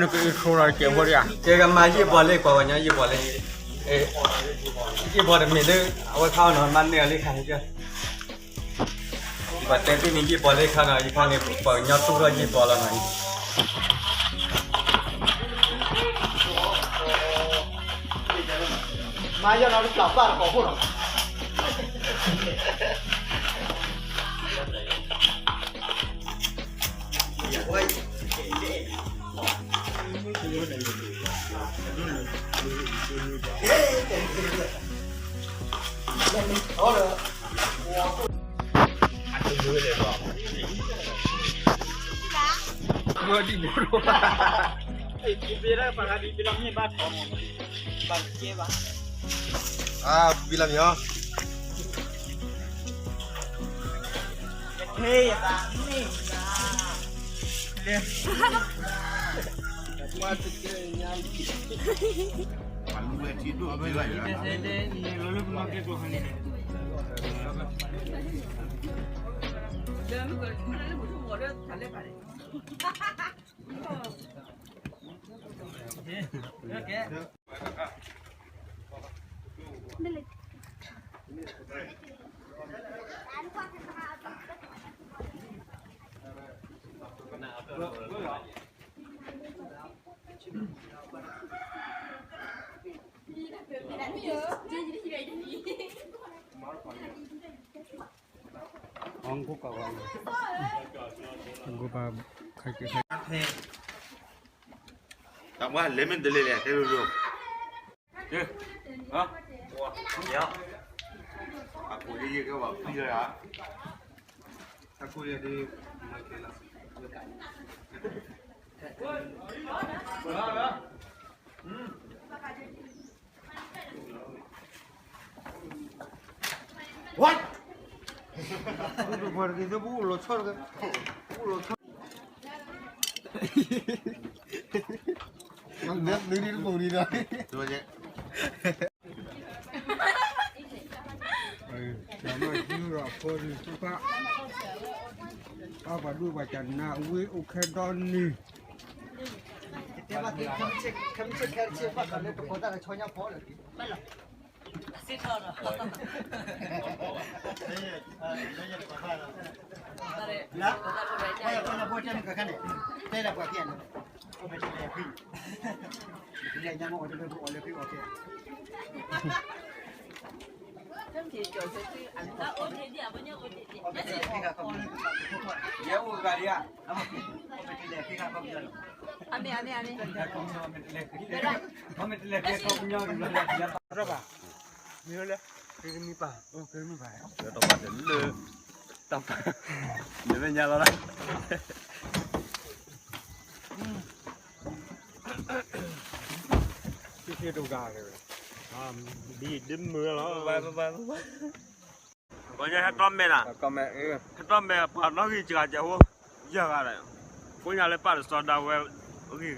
နကအုၣ်ခူဒီးကဲးဖိဒံးဧါ, ကဲကမၤယံာ်ဘီလံ ကွၢ်ဝဲညီယံာ်ဘီလံ, ယံာ်ဘီတမ့ၢ်ဒ် အဝဲခါအီၤနီၤ မၤန့ၢ်အီၤလံခါန့ၣ်ကဲ, ပှၤတဲသ့ၣ်န့ၣ်ယံာ်ဘီလံခါနီၤ ယခါန့ၣ် ပှၤကညီသူၣ်ထီၣ်ယံာ်ဘီလီၤနီၤ, မၤယီၤနီၤ တပျၢ်ပၢ်တကိးဖိနီၤ အါ ပူၤဘံလီၤမ့ၢ်အီၤ, တၢ်မ့ၢ်လဲၤမ့ၢ်တလဲၤလဲၣ် တဲလိၤလိၤ, အကိးလံယကဲဝဲဖုယၤ, အကိးလံဒ် What? ပှၤတက့ၢ်သ့ၣ်ပူၤလီၤဆီတက့ၢ်, ပူၤလီၤဆီ, နနုၤဒ်တပူၤဒံးဒီး, တၢ်မၤသံဒီးအဖိဒံးသ့ၣ်တဖၣ်, အပှၤဒိၣ်ပှၤကနၣ်ဝ့ၢ်အိၣ်ခဲဒီနံၤ, တဲဘၣ်သ့ ခဲမုၢ်ဆ့ၣ်ခဲတဆ့ၣ်ဘၣ်ဃးလၢတကိးတၢ်လၢဆီညါဖီလၢာ်, စ့ထီၣ်ဒီး, လၢ, ပှၤဖိတဲမုၢ်ကခါန့ၣ်, တဲဒၣ်ပှၤဖဲန့ၣ်, အိၣ်မ့ၢ်တလဲၤဖံ, လဲၤညါမ့ၢ်အိၣ်တဘျီအိၣ်လၢဖံအိၣ်ကဲ, မ့ၢ်လၢ, တမံၤပၢ်, တမံၤပၢ်, နမ့ၢ်ညါလီၤ, ဒ်မုာ်လီၤ, ပှၤညါဟဲတီမဲာ်နၤ, ဟဲတီမဲာ်ပှၤနီၣ်ဂံၢ်စှၤကဲးဖိ, ယၤဂၤဒီး, ဖိညါလၢပၢ်တစီဒါဝဲဂ့ၤဂ့ၤကဲး,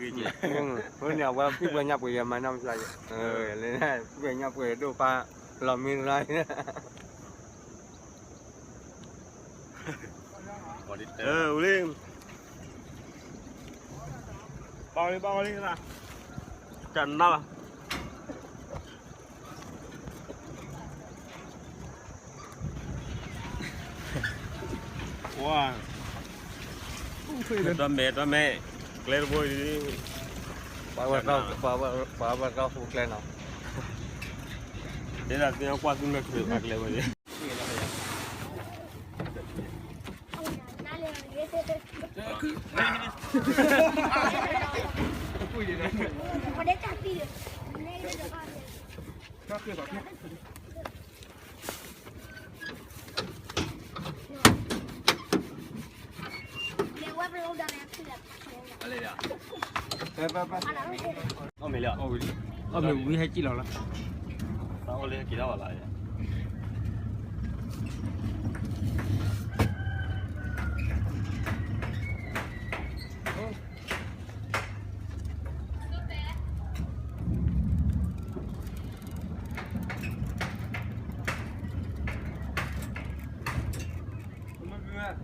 ဖိန့ၣ်အဝဲဖံပှဲၤညါပှဲၤယဲမၤနီၢ်မစှၤယဲ, လၢဖံပှဲၤညါပှဲၤဒိၣ်ပၢ်, လီၤမံလီၤ ဝံၤလံ, ဘၣ်လံဘၣ်လံ, တၢ်နါလီၤ, ဝါ, တီမဲာ်တီမဲာ်, ကျဲတဘိ, ပှၤဝဲၢ်ကီၢ်ဟူးကျဲနီၤ, ဒ်သိးသ့ၣ်ညါကွၢ်သုလၢခရံာ်ဘၣ်ကျဲဝဲန့ၣ် အီၣ်မ့ၤလံ, အီၣ်မ့ၤဝံၤဟဲကံၣ်လီၤလီၤ, အီၣ်လၢဟဲက့ၤထီၣ်ဘၣ်လီၤ. မ့ၢ်